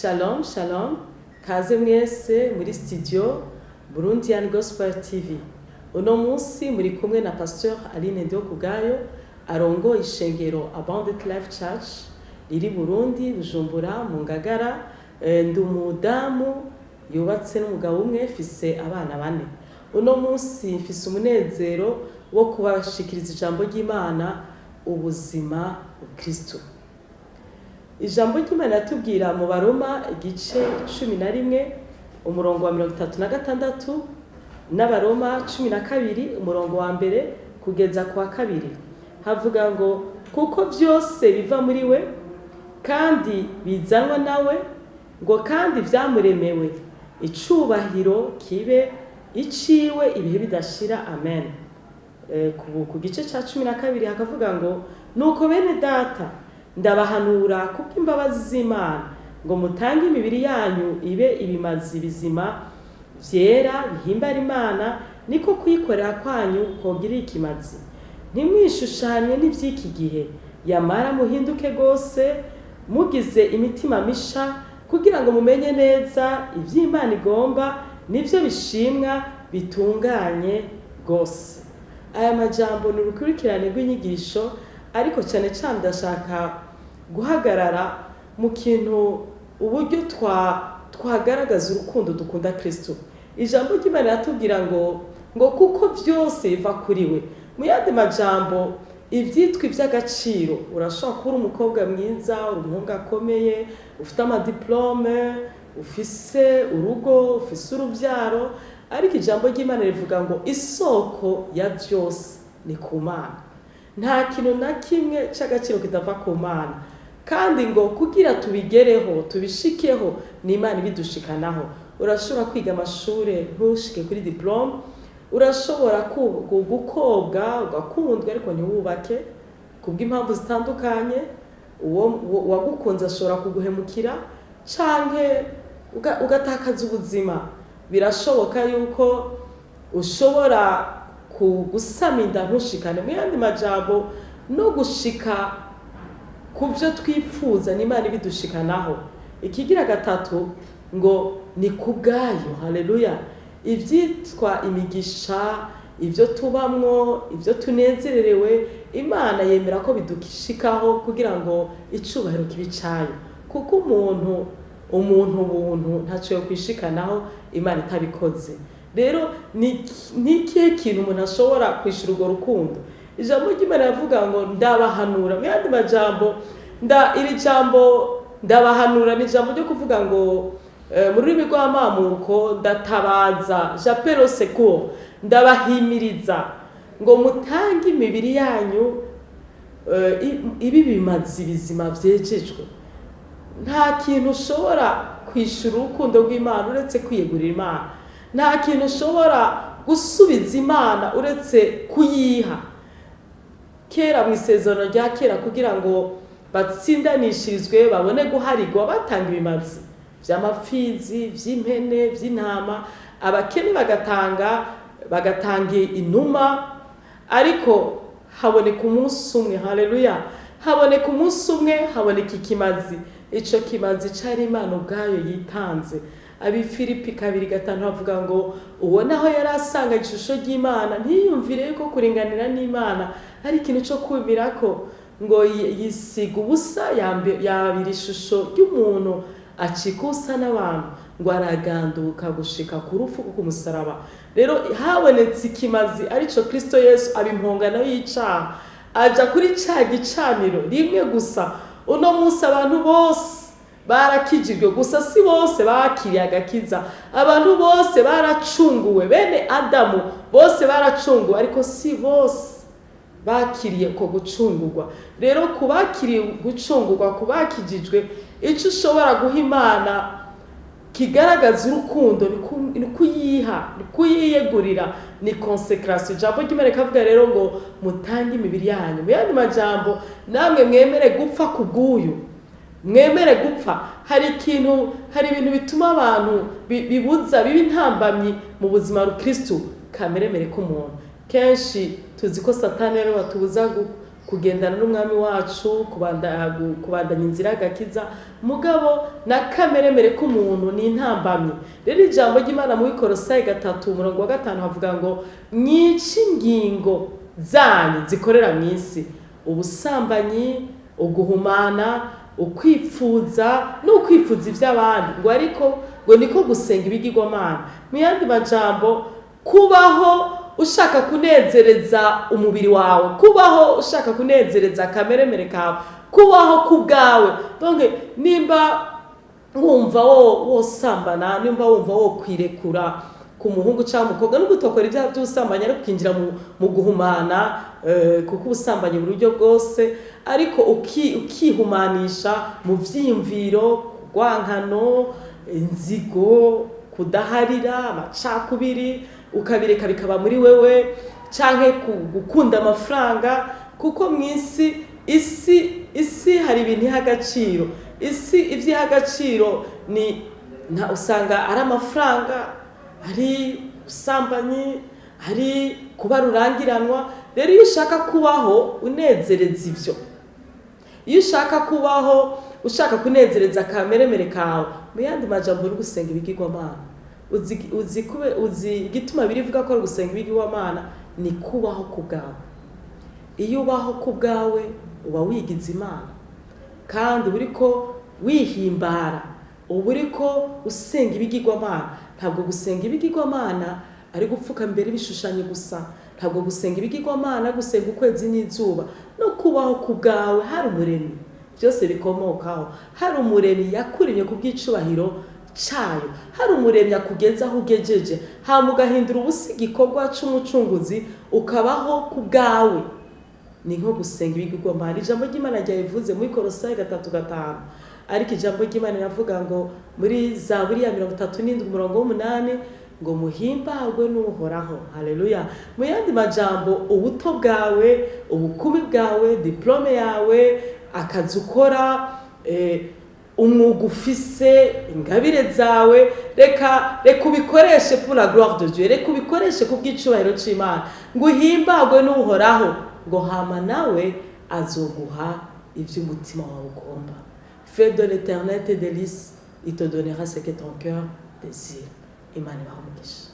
Shalom shalom, kaze mwese muri studio Burundian Gospel TV. Uno munsi muri kumwe na Pasteur Aline Ndihokubwayo, arongoye ishengero Abundant Life Church riri Burundi, Bujumbura, mu Ngagara. Ndi umudamu yubatse n'umugabo umwe, mfise abana bane. Uno munsi mfise umunezero wo kubashikiriza ijambo ry'Imana, ubuzima bukristo. Ijambo ry'Imana riratubwira mu Baroma igice 11, umurongo wa 36, n'Abaroma 12, umurongo wa mbere kugeza ku wa kabiri. Havuga ngo: "Kuko vyose biva muri we, kandi bizanwa nawe, ngo kandi vyamuremewe, icubahiro kibe iciwe ibihe bidashira. Amen." Ku gice ca 12 hakavuga ngo: "Nuko bene data, ndabahanura kubw'imbabazi z'Imana ngo mutange imibiri yanyu ibe ibimazi bizima, vyera, bihimbara Imana, niko kuyikorera kwanyu kogira ikimazi. Ntimwishushanye n'ivy'iki gihe, yamara muhinduke rwose mugize imitima misha, kugira ngo mumenye neza ivy'Imana igomba, nivyo bishimwa bitunganye rwose." Aya majambo ni urukurikirane rw'inyigisho, ariko cyane cyane ndashaka guhagarara mu kintu, uburyo twagaragaza urukundo dukunda Kristo. Ijambo ry'Imana riratubwira ngo kuko vyose biva kuri we. Mu yandi majambo, ivyitwa ivy'agaciro, urashobora kuba uri umukobwa mwiza, uri umuhungu akomeye, ufite amadiplome, ufise urugo, ufise uruvyaro, ariko ijambo ry'Imana rivuga ngo isoko ya vyose ni ku Mana. Nta kintu na kimwe c'agaciro kitava ku Mana, kandi ngo kugira tubigereho, tubishikeho, ni Imana ibidushikanaho. Urashobora kwiga amashure ntushike kuri diplôme, urashobora gukobwa ugakundwa ariko ntiwubake kubw'impamvu zitandukanye. Uwo wagukunze ashobora kuguhemukira, canke ugatakaza ubuzima. Birashoboka yuko ushobora gusama inda ntushikane. Mu yandi majambo, no gushika ku byo twipfuza ni Imana ibidushikanaho. Ikigira gatatu ngo ni ku bwayo. Haleluya! Ibyitwa imigisha, ibyo tubamwo, ibyo tunezererewe, Imana yemera ko bidushikaho kugira ngo icubahiro kibe icayo, kuko umuntu ubuntu ntaco yo kwishikanaho Imana itabikoze. Rero ni ikihe kintu umuntu ashobora kwishura urwo rukundo? Ijambo ry'Imana rivuga ngo: "Ndabahanura." Mu yandi majambo, iri jambo "ndabahanura" ni ijambo ryo kuvuga ngo mu rurimi rw'amamuko, ndatabaza, j'appelle au secours, ndabahimiriza ngo mutange imibiri yanyu ibi bimazi bizima vyejejwe. Nta kintu ushobora kwishura urukundo rw'Imana uretse kwiyegurira Imana. Nta kintu ushobora gusubiza Imana uretse kuyiha. Kera, mu Isezerano rya Kera, kugira ngo batsindanishirizwe, babone guharigwa, batanga ibimazi vy'amapfizi, vy'impene, vy'intama, abakene bagatanga inuma. Ariko haboneka umunsi umwe, haleluya, haboneka umunsi umwe, haboneka ikimazi. Ico kimazi cari Imana ubwayo yitanze. Abifilipi 2:5 bavuga ngo: "Uwo naho yari asanga ishusho ry'Imana, ntiyumvire yuko kuringanira n'Imana ari ikintu co kumirako, ngo yisiga ubusa, yabira ishusho ry'umuntu, acika usa n'abantu, ngo araganduka gushika ku rupfu ku musaraba." Rero habonetse ikimazi, arico Kristo Yesu, aba impongano y'icaha, aja kuri ca gicaniro rimwe gusa. Uno munsi abantu bose barakijijwe, gusa si bose bakiriye agakiza. Abantu bose baracunguwe, bene Adamu bose baracunguwe, ariko si bose bakiriye ko gucungurwa. Rero ku bakiriye gucungurwa, ku bakijijwe, icyo ushobora guha Imana kigaragaza urukundo ni kuyiha, ni kuyiyegurira, ni consécration. Ijambo ry'Imana rikavuga rero ngo mutange imibiri yanyu. Mu yandi majambo, namwe mwemere gupfa ku bw'uyu, mwemere gupfa. Hari ikintu, hari ibintu bituma abantu bibuza, biba intambamyi mu buzima rukristu, kameremere k'umuntu. Kenshi tuzi ko Satani rero batubuza. Kugendana n'Umwami wacu, kubandanya inzira y'agakiza, mugabo na kameremere k'umuntu ni intambamyi. Rero ijambo ry'Imana muri Korosayi 3 umurongo wa 5 havuga ngo: "Mwice ingingo zanyu zikorera mu isi, ubusambanyi, uguhumana, ukwipfuza n'ukwifuza iby'abandi", ngo ariko ngo niko gusenga ibigirwamana. Mu yandi majambo, kubaho ushaka kunezereza umubiri wawe, kubaho ushaka kunezereza akameremere kawe, kubaho ku bwawe. Donc nimba wumva wo wosambana, nimba wumva wo kwirekura ku muhungu cyangwa umukobwa, nubwo utokora ibyaha by'ubusambanyi, ariko ukinjira mu guhumana, kuko ubusambanyi mu buryo bwose, ariko ukihumanisha mu vyiyumviro, rwankano, inzigo, kudaharira, amacakubiri, ukabireka bikaba muri wewe, canke gukunda amafaranga, kuko mu isi isi hari ibintu iha agaciro. Isi ivyo iha agaciro ni nta usanga ari amafaranga, ari ubusambanyi, ari kuba rurangiranwa. Rero iyo ushaka kubaho unezereza ivyo, iyo ushaka kubaho ushaka kunezereza akameremere kawe, mu yandi majambo uri gusenga ibigirwamana. Uzi igituma birivuga ko ari gusenga ibigirwamana? Ni kubaho ku bwawe. Iyo ubaho ku bwawe, uba wigize Imana, kandi uba uriko wihimbara, uba uriko usenga ibigirwamana. Ntabwo gusenga ibigirwamana ari gupfuka mbere ibishushanyo gusa, ntabwo gusenga ibigirwamana ari gusenga ukwezi n'izuba, no kubaho ku bwawe. Hari Umuremyi byose bikomokaho, hari Umuremyi yakuremye ku bw'icubahiro cayo, hari Umuremyi akugeza aho ugejeje, hama ugahindura ubusa igikorwa c'Umucunguzi, ukabaho ku bwawe, ni nko gusenga ibigirwamana. Ijambo ry'Imana ryabivuze muri Korosayi 3:5, ariko ijambo ry'Imana riravuga ngo muri Zaburi ya 37 umurongo wa 8 ngo: "Muhimbagwe n'Uhoraho." Haleluya! Mu yandi majambo, ubuto bwawe, ubukumi bwawe, diplôme yawe, akazi ukora, umwuga ufise, ingabire zawe, reka ubikoreshe pour la gloire de Dieu, reka ubikoreshe ku bw'icubahiro c'Imana, ngo uhimbagwe n'Uhoraho, ngo hama nawe azoguha ivyo umutima wawe ugomba. Fais de l'Éternel tes délices, il te donnera ce que ton cœur désire. Imana ibahe umugisha.